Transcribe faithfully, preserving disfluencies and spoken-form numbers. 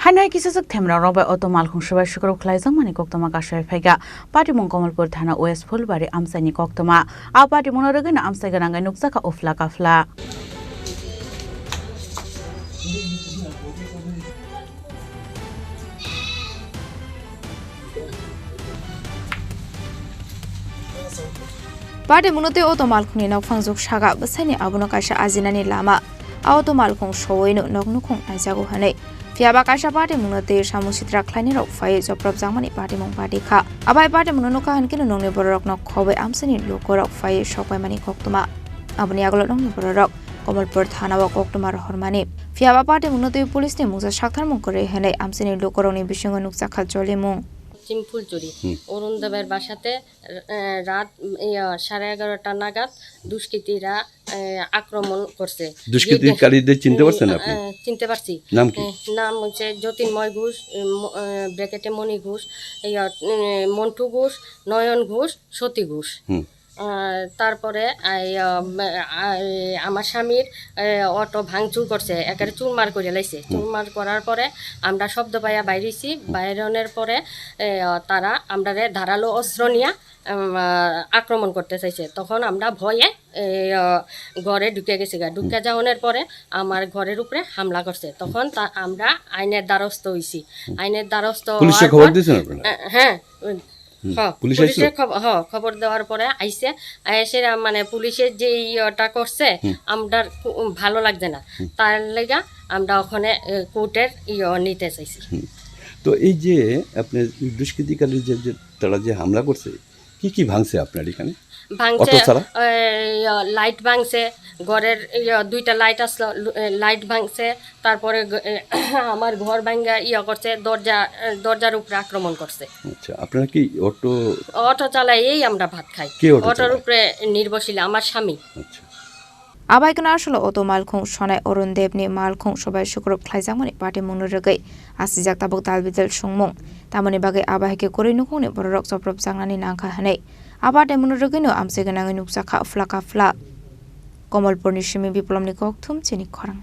Haino hai kisijak themrok rok bai auto malkhung subai sukrub khlaijakmani koktwma kasai phaikha. Patimung Kamalpur thana West Phulbari amchaini koktwma. A patimungno rwgwino amchai gwnangwi nukjakha uphla kaphla. Patimungno tei auto malkhungni nokphang juk saka bwsaini abono kaisa ajinani lama. A auto malkhung sowoino nok nukhung naijago hwnwi. Phiyaba kaisa patimungno tei samung sitra khlainai rok phaiwi joprop jakmani patimung pati kha. Abai patimungno nukha hwnkhe nokni bororokno khobwi amchaini lukurok phaiwi sokpaimani koktwma. Aboni yagulo nokni bororok Kamalpur thana o koktwma rohormani. Phiyaba patimungno twi police ni mungsa saktharmung kwrwi hwnwi amchaini lukurokni bisingo nukjakha jolimung. পশ্চিম ফুলচুরি। হুম। অরুণ দেবের বাসাতে, এ, রাত, উম, ইয়া, সাড়ে এগারোটা নাগাদ দুষ্কৃতীরা, এ, আক্রমণ করছে। দুষ্কৃতিকারীদের চিনতে পারছেন আপনি? এ, চিনতে পারছি। নাম কি? এ, নাম হচ্ছে যতীনময় ঘোষ, এ, ম-, এ, ব্র্যাকেটে মণি ঘোষ, ইয়া, এ, মন্টু ঘোষ, নয়ন ঘোষ, সতী ঘোষ। হুম। আহ, তারপরে, আই, আহ, আ-, এই আমার স্বামীর, এ, অটো ভাঙচুর করছে, একেবারে চুরমার করে লাইছে। হুম। চুরমার করার পরে আমরা শব্দ পাইয়া বাইরেছি। হুম। বাইরনের পরে, এ, তারা আমরারে ধারালো অস্ত্র নিয়া, উম, আহ, আক্রমণ করতে চাইছে। তখন আমরা ভয়ে, এ, আহ, ঘরে ঢুকে গেছি গা। ঢুকে হুম। যাওয়ানোর পরে আমার ঘরের উপরে হামলা করছে। তখন তা-, আমরা আইনের দ্বারস্থ হইছি। হুম। আইনের দ্বারস্থ পুলিশে হওয়ার খবর পর দিয়েছেন আপনারা? আ, হ্যাঁ, উম, হুম, হ, পুলিশ পুলিশে আইছিল? খব-, হ, খবর দেওয়ার পরে আইছে, এসে মানে পুলিশের যে ইয়েটা করছে, হুম। আমরা কু-, ভালো লাগছে না। হুম। তার লেগা আমরা ওখানে, এ, কোর্টের ইয়ে নিতে চাইছি। হুম। তো এই যে আপনি দুষ্কৃতিকারী যে, যে তারা যে হামলা করছে, কি কি ভাঙছে আপনার এখানে? ভাঙছে, অটো ছাড়া? এ, ইয়ে, লাইট ভাঙছে, ঘরের, ইয়ে, দুইটা লাইট আসলো, লু-, এ, লাইট ভাঙছে, তারপরে গ-, এ, আমার ঘর ভাঙ্গা ইয়ে করছে, দরজা, এ, দরজার উপরে আক্রমণ করছে। আচ্ছা, আপনারা কি অটো? অটো চালাই, এই আমরা ভাত খাই। কে অটো অটোর চালায়? উপরে নির্ভরশীল আমার স্বামী। আচ্ছা। Abai kwna aswlo auto malkhung sonai Arun Debni malkhung sobai sukrub khlaijakmani patimungno rwgwi asijak tabuk dalbidal songmung. Tamoni bagwi abai hai khe kwrwi nukhungni bororok joprobjaknani nangkha hwnwi. A patimungno rwgwino amchai gwnangwi nukjakha phlaka phla. Komolpurni simi Biplomni kokthum chini khorang.